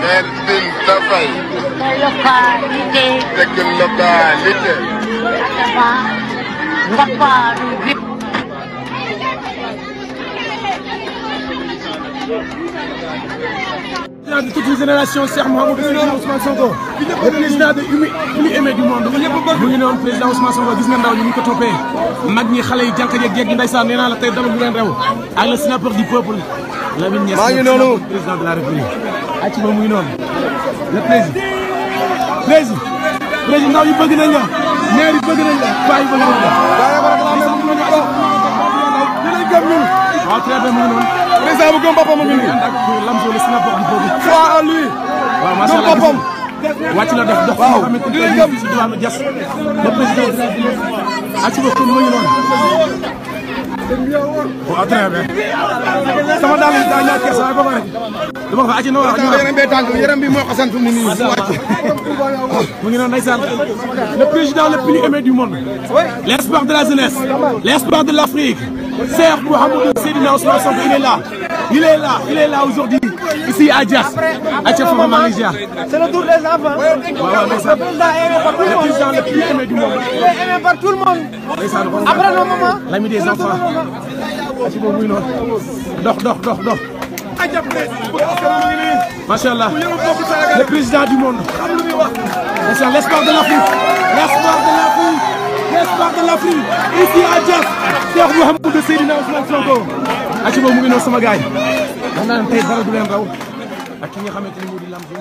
Mertin Tafay. Localité. C'est une localité. De toute une génération, Cheikh Mouhamadou Seydina Ousmane Sonko, le président de plus aimé du monde. mu ngi noonu président Ousmane Sonko gis nga ndaw ñi ñu ko toppee mag ñi xale yi jànkat yeeg jeeg gi ndeysaan nee naa la tey dara du leen rew ak le sénateur du peuple Lamine Niass maa ngi noonu président de la République ak ci moom mu ngi noonu le président ndaw yi bëgg nañ la maire yi bëgg nañ la paa yi bëgg nañ la waaw très bien mu ngi noonu président bu gëm boppam mu ngi nii Lamzo le sénateur du peuple foi en lui waaw macha Allah wàcc la dox waaw di leen gëm ci diwaanu Diass le président de la République ak ci boppam mu ngi noonu waaw très bien sama daal yi daa ñàkk kees waaye ba pare dama ko aci na wax yaram bee tànk yaram bi moo ko sant mu ngi nii mu ngi noonu ndeysaan le président le plus aimé du monde l'espoir de la jeunesse l'espoir de l'Afrique Cheikh Mouhamadou Seydina Ousmane Sonko il est là aujourd'hui ici à Diass aca foofu maa ngi ziar c'est le tour des enfants. waaw ndeysaan le président le plus aimé du monde Il est aimé par tout le monde. Après nos mamans. L'ami des enfants aci boobu muy noonu dox Macha Allah le président du monde c'est l'espoir de l'Afrique ici à Diass Cheikh Mouhamadou Seydina Ousmane Sonko aci boobu mu ngi noonu sama gaay wax naa ne tey dara du leen raw ak ki nga xamante ni moo di Lamzo